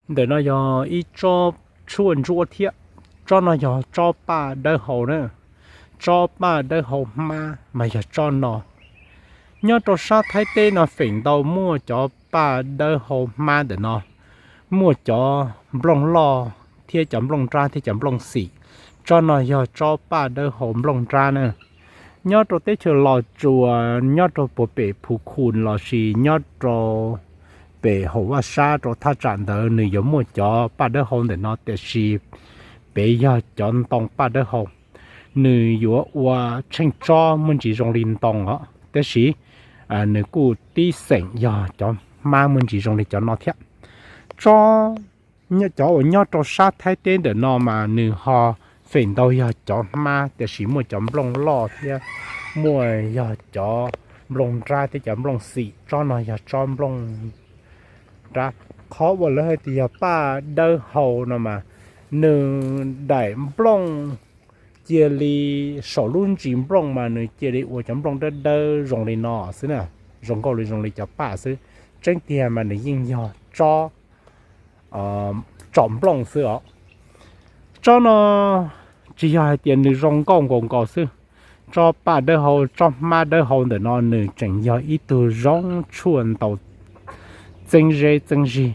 Ntawm no yog ib tsob tshuaj ntsuab thiab. Tsob no yog tsob paj dawb hau na. Tsob paj dawb hau hmab mas yog tsob no. Nyob rau sab Thaib teb no feem ntau muaj cov paj dawb hau hmab ntawm no, muaj cov nplooj loj thiab cov nplooj nrab thiab cov nplooj xim. Tsob no yog tsob paj dawb hau nplooj nrab na. Nyob rau teb chaws Los Tsuas, nyob rau puag pem Phu Khu lossis nyob rau pem hauv Vaj Sab rau thaj tsam ntawd nws yuav muaj cov paj dawb hau ntawm no, tiam sis pem yog cov ntoo paj dawb hau. Nws yuav ua tsheej tsob muaj ntsis zoo li ntoo os, tab sis nws kuj tib xeem yog cov hmab muaj ntsis zoo li cov no thiab. Tsob, cov uas nyob rau sab Thaib teb ntawm no mas nws ho feem ntau yog cov hmab, tiam sis muaj cov nplooj loj thiab muaj yog cov nplooj nrab thiab cov nplooj xim. Tsob no yog tsob nplooj nrab. Qhov uas lawv hais tias yog paj dawb hau no mas nws daim nplooj cia li, saum lub ntsis nplooj mas nws cia li ua cov nplooj dawb dawb zoo li no xwb na, zoo nkauj li zoo li cov paj xwb. Tseeb tiag mas nws yeej yog tsob tsom nplooj xwb os. Tsob no tsis yog hais tias nws zoo nkauj nkaus nkaus xwb. Tsob paj dawb hau, tsob hmab dawb hau ntawm no nws tseem yog ib tug zoo tshuaj ntau txeeb zeb txeeb zig.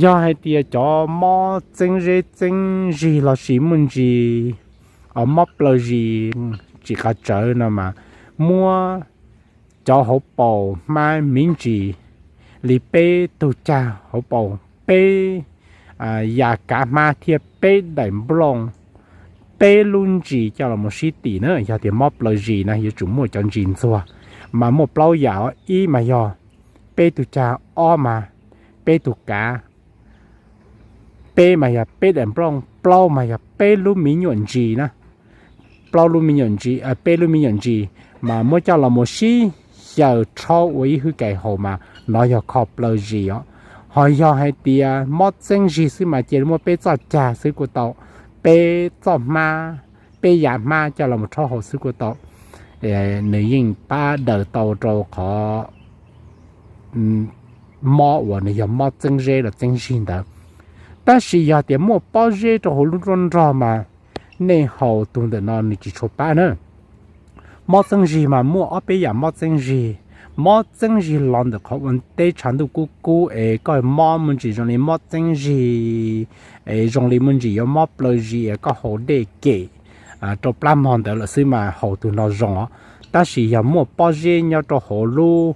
Yog hais tias cov mob txeeb zeb txeeb zig lossis muaj ntsis mob plaws zis tsis qab tsawv no mas muab cov hauv paus hmab me ntsis li peb tug cag hauv paus, peb yam kav hmab thiab peb daim nplooj, peb lub ntsis coj los mus sib tim na. Yog tias mob plaws zis na yuav tsum muaj cov ntsis ntxuag, mas muaj plaub yam, ib mas yog peb tug cag, ob mas peb tug kav, peb mas yog peb daim nplooj, plaub mas yog peb lub me nyuam ntsis na. Plaub lub me nyuam ntsis, peb lub me nyuam ntsis mas muab coj los mus sib xyaw rhaub ua ib hwj kais haus mas nov yog kho plaws zis os. Ho yog hais tias mob txeeb zig xwb mas cia li muaj peb txoj cag xwb kuj tau, peb txoj hmab, peb yav hmab coj los mus rhaub haus xwb kuj tau. Nws yeej pab daws tau rau qhov mob uas nws yog mob txeeb zeb los txeeb zig ntawd. Tab sis yog tias muaj pob zeb rau hauv lub nruab nrog mas nej haus tus ntawm no nws tsis tshua pab na. Mob txeeb zig mas muaj ob peb yam mob txeeb zig. Mob txeeb zig los ntawm qhov ua teb tshav ntuj kub kub es koj mob muaj ntsis zoo li mob txeeb zig, es zoo li muaj ntsis yuav mob plaws zis es koj haus dej kem rau plab mog ntawd lawm xwb mas haus tus no zoo os. Tab sis yog muaj pob zeb nyob rau hauv lub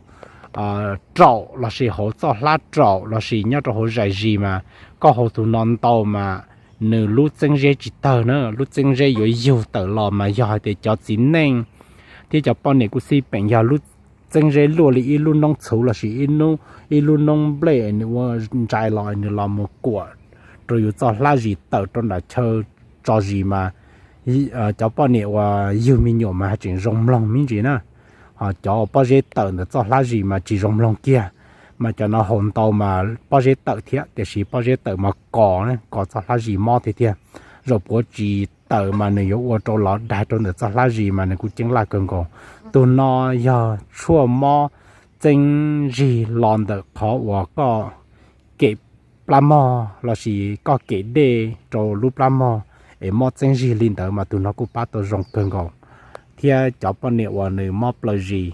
raum lossis hauv txoj hlab raum lossis nyob rau hauv zais zis mas koj haus tus no ntau mas nws lub txeeb zeb tsis tawg na, lub txeeb zeb yuav yug tawm los mas yog hais tias cov txiv neej thiab cov poj niam kuj xij peem yog lub txeeb zeb luaj li ib lub noob txhuv lossis ib lub noob nplej nws ua ntsais los nws los mus kuam rau yus txoj hlab zis tawm rau nram chaw tso zis mas cov poj niam uas yug me nyuam mas tseem zoo mloog me ntsis na. Ho cov pob zeb tawm ntawm txoj hlab zis mas tsis zoo mloog kiag. Mas cov no haus ntau mas pob zeb tawm thiab, tiam sis pob zeb tawm mas kos, kos txoj hlab zis mob tiag tiag. Zaum puav tsis tawm mas nws yuav ua rau los daig rau ntawm txoj hlab zis mas nws kuj ceeb laj kawg nkaus. Tus no yog tshuaj mob txeeb zig los ntawm qhov uas koj kem plab mog lossis koj kem dej rau lub plab mog es mob txeeb zig li ntawd mas tus no kuj pab tau zoo kawg nkaus. Thiab cov poj niam uas nws mob plaws zis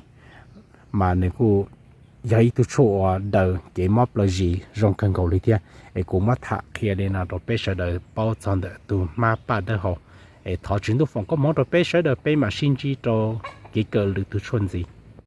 mas nws kuj yog ib tug tshuaj uas daws kev mob plaws zis zoo kawg nkaus li thiab. Es kuv muab tham qhia li no rau peb sawv daws paub txog ntawm tus hmab paj dawb hau. Es thov Tswv Ntuj foom koob hmoov rau peb sawv daws, peb mam sib ntsib rau kev kawm lwm tus tshuaj ntxiv.